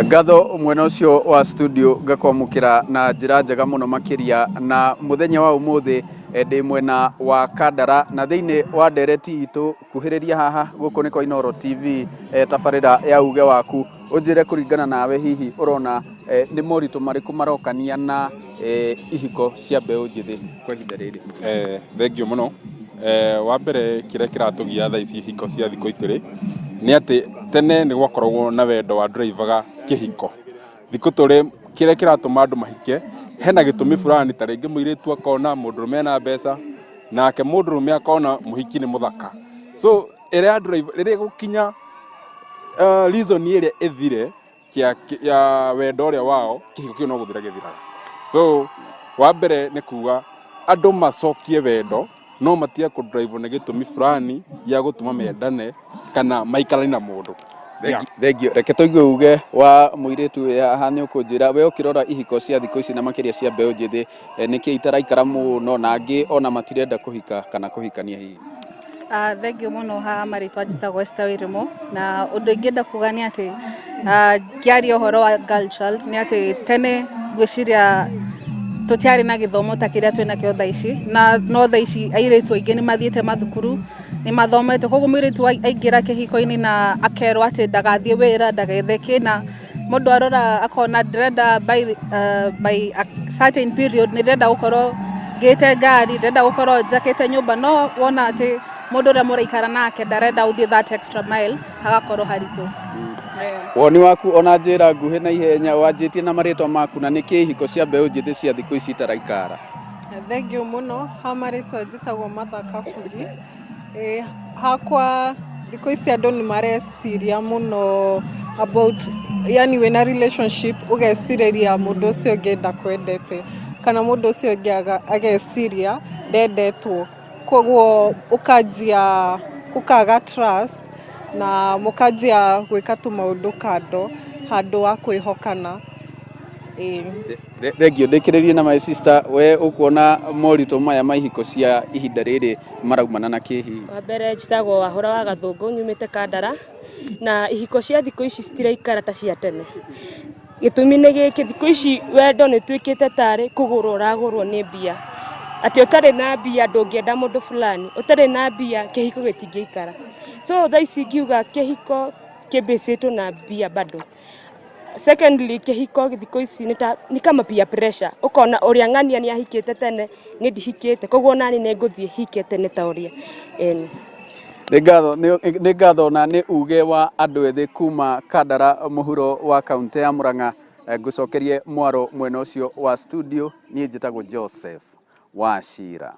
Ngatho mwena ũcio wa studio ngakwamũkĩra na njĩra njega mũno makĩria na mũthenya wa ũmũthĩ eh, ndĩ mwena wa Kandara na thĩinĩ wa ndereti itũ kuhĩrĩria haha gũkũ nĩ kwa Inooro TV eh, tabarĩra ya uge waku ũnjĩre kũringana nawe hihi ũrona eh, nĩ moritũ marĩkũ marokania na eh, ihiko cia mbeũ njĩthĩ kwa ihinda rĩrĩ? Eh, thengio mũno. Eh, wa mbere kĩrĩa kĩratũgia thaa ici ihiko cia thikũ itĩrĩ nĩ atĩ tene nĩ gwakoragwo na wendo wa ndũraivaga kĩhiko. Thikũ tũrĩ kĩrĩa kĩratũma andũ mahike hena gĩtũmi fulani ta rĩngĩ mũirĩtu akona mũndũrũme ena mbeca nake mũndũrũme akona mũhiki nĩ mũthaka. So ĩrĩa rĩrĩa gũkinya reason ĩrĩa ĩthire kĩa ya wendo ũrĩa wao kĩhiko kĩu no gũthira gĩthiraga. So wa mbere nĩ kuga andũ macokie wendo no matige kũ drive nĩ gĩtũmi fulani gĩa gũtũma mendane kana maikaranie na mũndũ. Yeah. Thengio. Reke tũigue uge wa mũirĩtu wĩ haha nĩ ũkũnjĩra we ũkĩrora ihiko cia thikũ ici na makĩria cia mbeũ njĩthĩ eh, nĩkĩ itaraikara mũno na angĩ ona matirenda kũhika kana kũhikania hihi? Thengio mũno. Haha marĩtwa njĩtagwo Esther Wairimu, na ũndũ ingĩenda kuga nĩ atĩ ngĩaria ũhoro wa girl child nĩ atĩ tene ngwĩciria tũtiarĩ na gĩthomo ta kĩrĩa twĩnakĩo thaa ici, na no thaa ici airĩtu aingĩ nĩ mathiĩte mathukuru, nĩ mathomete, koguo mũirĩtu aingĩra kĩhiko-inĩ na akerwo atĩ ndagathiĩ wĩra, ndagethe kĩ, na mũndũ arora akona ndĩrenda by a certain period nĩ ndĩrenda gũkorwo ngĩte ngari, ndĩrenda gũkorwo njakĩte nyũmba, no wona atĩ mũndũ ũrĩa mũraikara nake ndarenda ũthiĩ that extra mile, hagakorwo haritũ. Woni waku ona njĩra nguhĩ na ihenya wanjĩtie na marĩtwa maku na nĩkĩ ihiko cia mbeũ njĩthĩ cia thikũ ici itaraikara? Thengio mũno. Ha marĩtwa njĩtagwo Martha Kabugi. Ĩ, hakwa thikũ ici andũ nĩ mareciria mũno about, yani wĩna relationship ũgecirĩria mũndũ ũcio ũngĩ ndakwendete kana mũndũ ũcio ũngĩ ageciria ndendetwo, koguo ũkanjia ũkaga trust na mũkanjia gwĩka tũmaũndũ kando handũ wa kwĩhokana. Ĩĩ. Thengio. Ndĩkĩrĩrie na my sister, we ũkuona moritũ maya ma ihiko cia ihinda rĩrĩ maraumana na kĩ hihi? Wa mbere njĩtagwo Wahũra wa Gathũngũ, nyumĩte Kandara, na ihiko cia thikũ ici citiraikara ta cia tene. Gĩtũmi nĩ gĩkĩ, thikũ ici wendo nĩ ũtuĩkĩte tarĩ kũgũrwo ũragũrwo nĩ mbia, atĩ ũtarĩ na mbia ndũngĩenda mũndũ fulani, ũtarĩ na mbia kĩhiko gĩtingĩikara. So thaa ici ingiuga kĩhiko kĩmbĩcĩtwo na mbia bado. Secondly, kĩhiko thikũ ici nĩ ta nĩ kama peer pressure, ũkona ũrĩa ng'ania nĩ ahikĩte tene, niĩ ndihikĩte, koguo onaniĩ nĩ ngũthiĩ hike tene ta ũrĩa, ĩni. Nĩ ngatho, nĩ ngatho na nĩ uge wa andũ ethĩ kuma Kandara mũhuro wa kaũntĩ ya Murang'a. Ngũcokerie mwaro mwena ũcio wa studio, niĩ njĩtagwo Joseph Wachira.